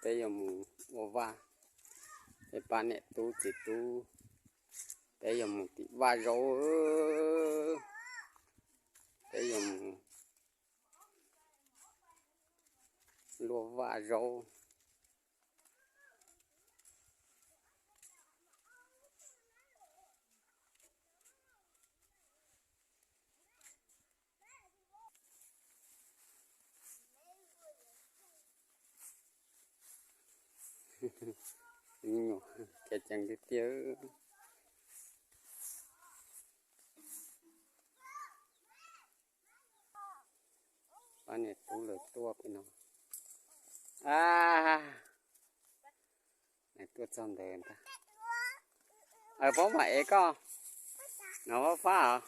Peb yuav mus ua vaj, peb pab niam tub txiv tub, peb yuav mus tim vaj zaub, peb yuav mus luaj vaj zaub. Me nyuam kev ceev tiag tiag. Pab niam tub lawv tuaj pem no. A, tuaj txog ntawd ntag. Aws, paub mam ev koj. No fab fab os.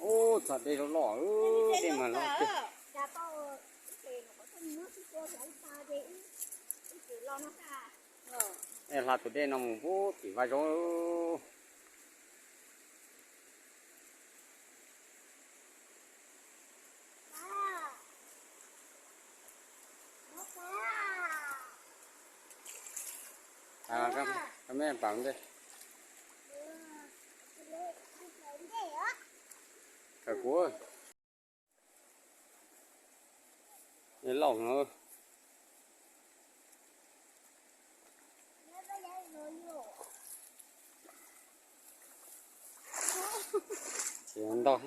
Ub, txog dej loj loj, dej mas loj tiag. Es hla tus dej no mus pub tim vaj zaub. Koj me pam ntej. Kawg kuv. Lauj no. Tsis ntog.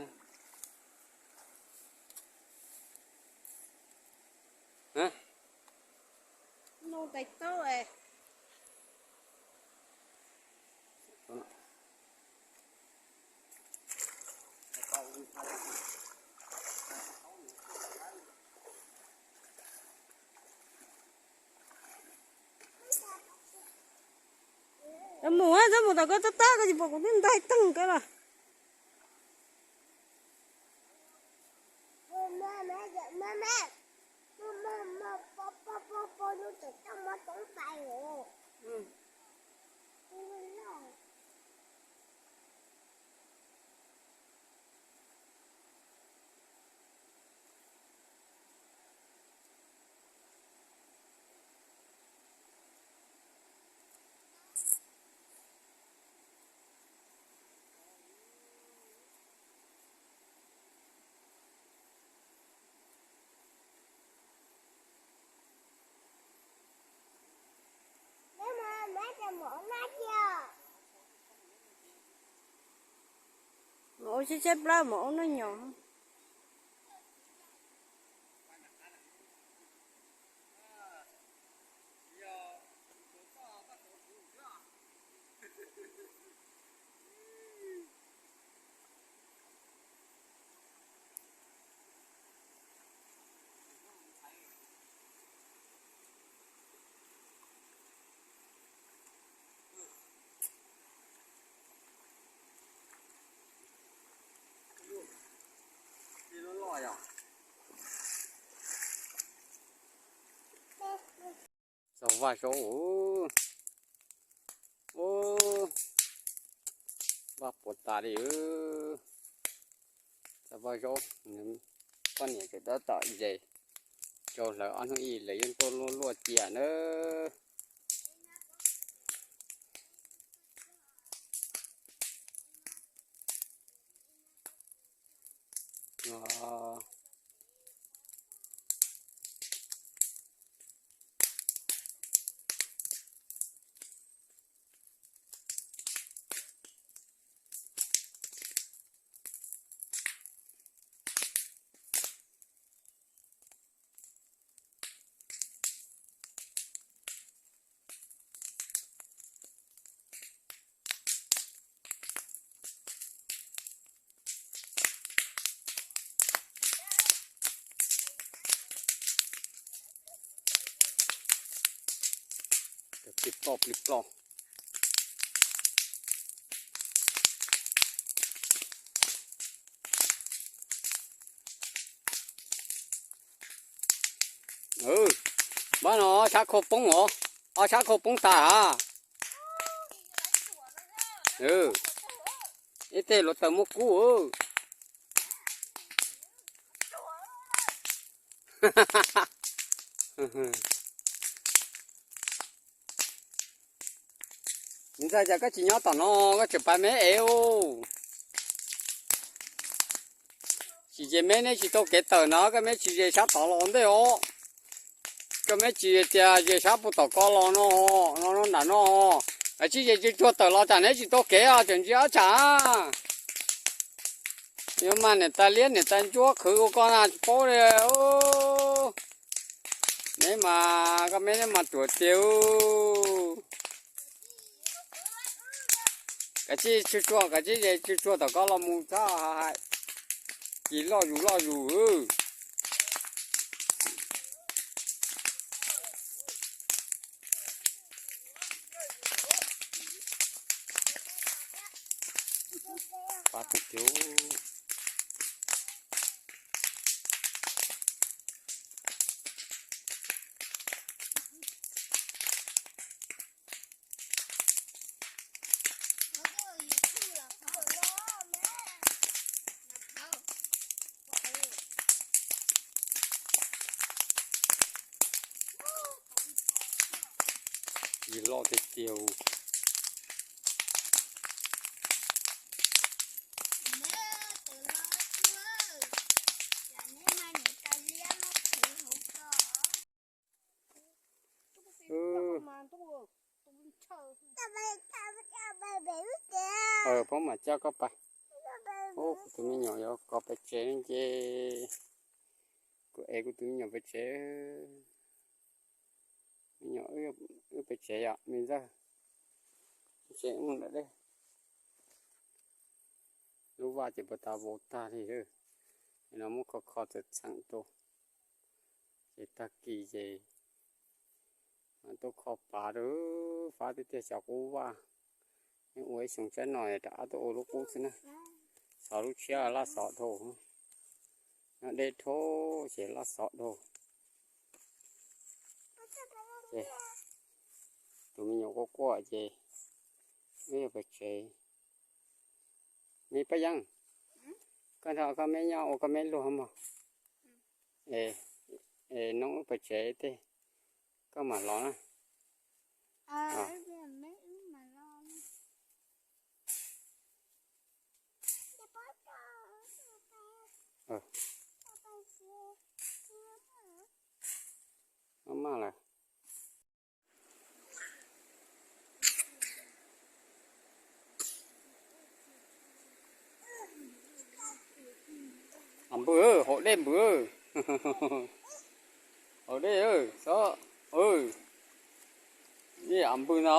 Mus, txhob mus tom koj tab tab, koj tsis pom kuv twb ntaig teeg koj los. Mus ua tshaib tshaib plab mus ua noj nyom. Txog vaj zaub. Vaj puas tas li. Txog vaj zaub, poj niam tseem tab tom ze rau lawv ob hnub ib lawv yeej tuaj luaj luaj cia nawb. Plig ploj plig ploj. Pab no ob sab khau poob os, ob sab khau poob tas a. Ib teg hluav taws muaj kub. Ntxawg, cas koj tsis nyob tom no, koj tseem pab meb ev ub? Tsis ces meb neb tsis tau kev tawm no, koj meb tsis ze sab tod los ntej os. Koj meb tsis tias ze sab puag tom ko los no, no nram no. Kav tsij ze tsuag tsuag tawm los tsam neb tsis tau kev os, tseem ntsia ob tsam. Yuav mas niam tais liab niam tais ntsuab qhwv ua koj na tsis paub li. Neb mas koj meb neb mas ruam tiag. Kav tsij tsuag tsuag, kav tsij ze tsuag tsuag tom ko los mus txhob hais. Tsis loj zus loj zus. Pab tus tiag. Yog loj tiag tiag. Pab mam coj koj pais. Ub, kuv tus me nyuam yuav kos pes tsev ne ces kuv ev kuv tus me nyuam pes tsev. Me nyuam wb pes tsev yom me ntxawg. Pes tsev mus ntawm dej. Lub vaj ces puas tas vau tag li. No muab kho kho txawm txheem rau. Ces tag kis ces mam tuaj kho pav rau. Fab tiag tiag cov qub vaj. Yeej ua ib xyoo tsaib no rov qab tuaj ua lub qub xwb na. Xov lub tshiab laj xov dhau. Nyob deb dhau ces laj xov dhau. Tus me nyuam quaj quaj ces wb yuav pes tsev. Me Paj Yeeb, koj nrog koj me nyob ua koj me luag mog. Es noob wb pes tsev tej koj mam los na. Maj maj lawm. Av npws, haus dej npws. Haus dej, xob. Av npws no.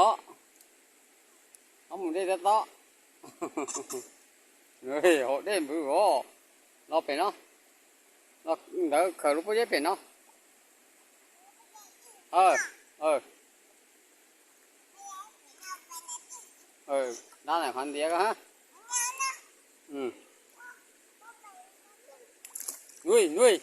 Ob mus dej tob tob. Haus dej npws os. Los pem no. Los ntawd khaws lub pob zeb pem no. Dab ntawm qhov ntiav ko ha. Nuj nuj.